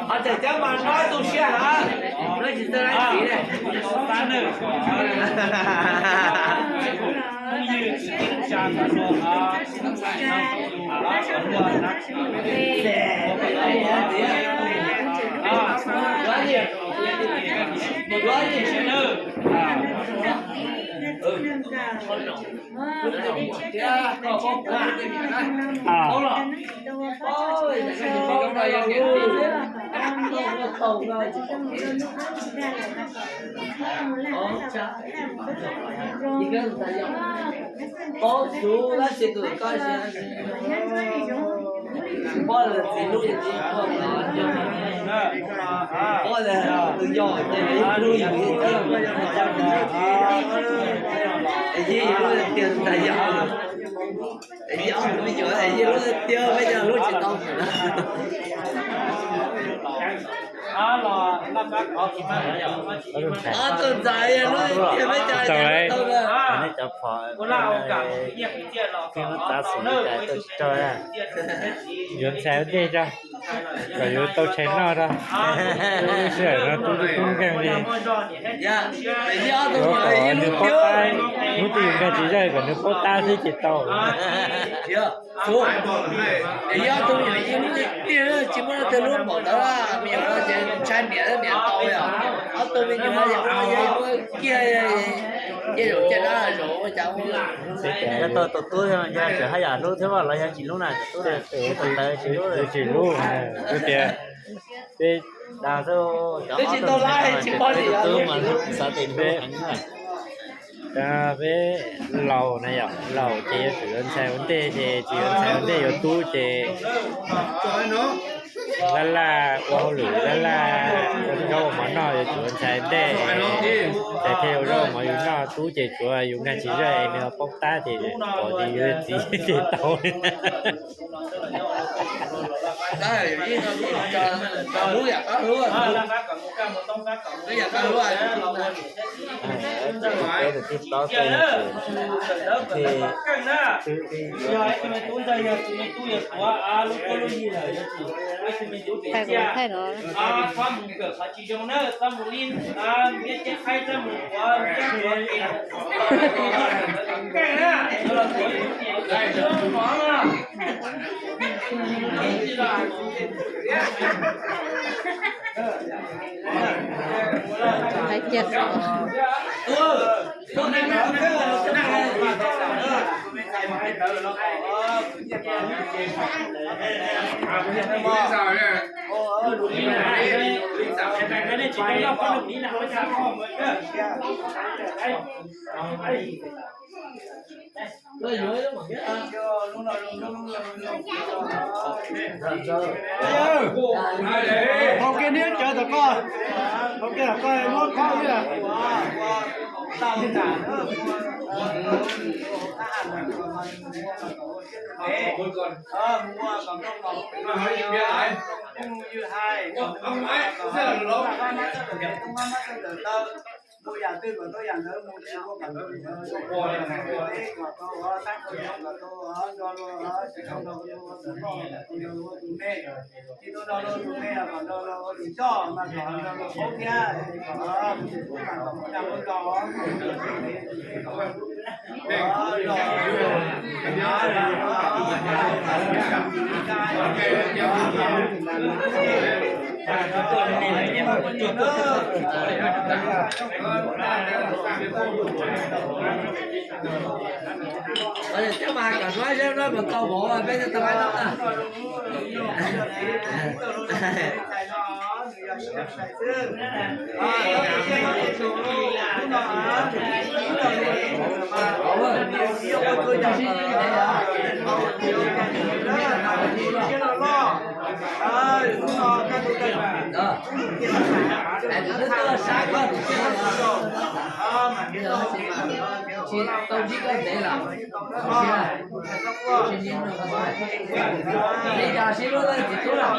Ho tseem cov mas no tu siab hab, no tsis tau laib txiv ne. Paub txug dab tsi tus koj paub lawm txiv hlub yog txiv, paub lawm tus yog ces ib hlub yus, yij hlub tiag ntag yog, yij ob tug me nyuam yij hlub tiag, peb cov hlub tsis tau. Ob tug ntxhais hlub tiag, peb cov hlub tau. Nej cov phom, tab sis tsis raug, yuav ntxhais ua ntej tso, kom yuav tau tshais noj tso. Lub sij hawm no tub tub nkeeg li, yuav kom nws paub tab, hnub twg yus nkag tsis zaj kom nws paub tab xwb ces tau. Tsis muaj leej twg hlub npaum ntawd, me nyuam no ces ntshai niam, niam tau yom. Ob tug me nyuam no yog ua kiag, cia zaum cia dab zaum ua cas ua. Yog tau tus tub yog tseem haj yam hlub thiab los yog tsis hlub na, tus tub tsis hlub, tsis hlub, tias peb, peb tsis tau laib tsis pom li os. Peb laus na yom, laus ces yuav tsum yuav ntxhais ua ntej, ces tsis yuav ntxhais ua ntej yuav tub ces laj laj ua hauj lwm, laj laj ua zaub ua mov noj, yuav tsum yuav ntxhais ua ntej, ntxhais thiaj ua zaub ua mov yus noj. Tub ces tsuav yus nkag tsis zaj es nws ho paub tab ces pom tias yus txiv ces tau. Thaij no. Hais kiag. Hauv kiag niab cawv tom koj, hauv kiag tom koj muab khob ib yam. Mus yam twg kom tau yam ntawd, mus tsis ua kom tau li ntawd, kom tau ua tab kom tau ua nrog luag tsis tau nrog luag ua tus noj ua tus me, tsis tau nrog luag ua tus me los kom nrog luag ua tus coj mas kom nrog luag paub thiab, kom mus ua nag ua zos. Cov mas kom hnub no mas tau vauv peb thiaj tau pab noj na. Tau ntsib koj ntev lawm. Li cas los sib hlub txiv tub lawm.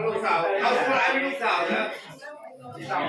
Lub xaus, tau tub lab lub xaus na.